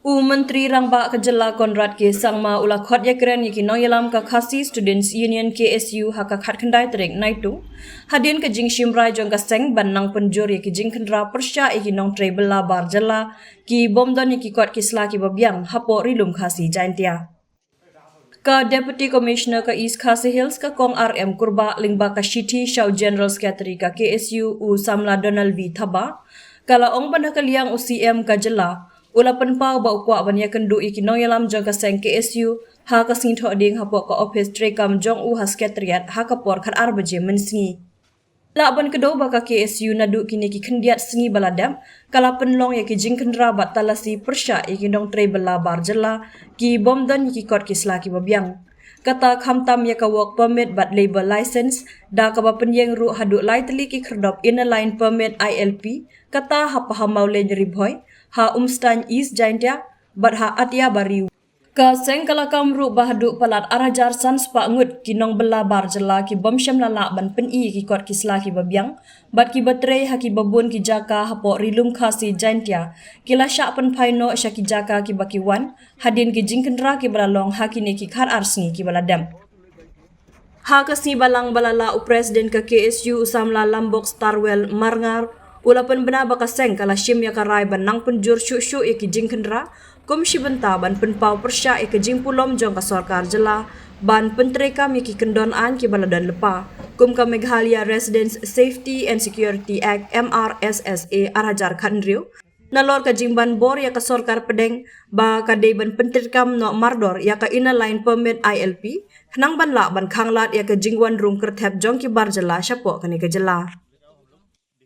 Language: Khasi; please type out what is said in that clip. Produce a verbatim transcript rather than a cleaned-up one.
U Myntri Rangbah ka jylla Conrad K Sangma u la khot ïakren ïa ki nongïalam ka Khasi Students Union K S U ha ka khatkhyndai tarik Naitung, hadien ka jingshim rai jong ka seng ban nang pynjur ïa ki jingkhynra pyrshah ïa ki nongtrei bylla bar jylla ki bym don ïa ki kot ki sla kiba biang hapoh Ri Lum Khasi Jaintia. Ka Deputy Commissioner ka East Khasi Hills, ka Kong R M Kurbah, lyngba ka shithi sha u General Secretary ka K S U, u Samla Donald V Thabah, ka la ong ba na ka liang u C M ka jylla u la pynpaw ba u kwah ban ïakynduh ïa ki nongïalam jong ka seng K S U ha ka sngi Thohdieng hapoh ka ophis treikam jong u ha Secretariat ha ka por khatar baje mynsngi. Lah ban kdew ba ka K S U naduh kine ki khyndiat sngi ba la dep ka la pynlong ïa ki jingkhynra bad talasi pyrshah ïa ki nongtrei bylla bar jylla ki bym don ïa ki kot ki sla kiba biang. Kata khamtam ïa ka work permit bad labour license, da kaba pynïeng ruh haduh lai tylli ki khyrdop Inner Line Permit I L P, kata ha Pahammawlein Ri Bhoi, ha Umstain East Jaintia bad ha Athiawari. Ka seng ka la kam ruh ba haduh palat ar hajar san spah ngut ki nongbylla bar jylla ki bym shym la lah ban pyni ïa ki kot ki sla kiba biang bad kiba trei ha kiba bun ki jaka hapoh Ri Lum Khasi Jaintia ki la shah pynphai noh sha ki jaka kiba ki wan hadien ki jingkhynra kiba la long ha kine ki khatar sngi kiba la dep. Ha ka sngi Balang ba la lah, u President ka K S U, u Samla Lambok Starwell Marngar, u la pynbna ba ka seng ka la shim ïa ka rai ban nang pynjur shuh shuh ïa ki jingkhynra kum shi bynta ban pynpaw pyrshah ïa ka jingpulom jong ka sorkar jylla ban pyntreikam ïa ki kyndon aiñ kiba la don lypa, kum ka Meghalaya Residents Safety and Security Act, M R S S A, ar hajar khathynriew, nalor ka jingban bor ïa ka sorkar pdeng ba ka dei ban pyntreikam noh mardor ïa ka Inner Line Permit I L P, khnang ban lah ban khanglad ïa ka jingwan rung kyrthep jong ki bar jylla shapoh kane ka jylla.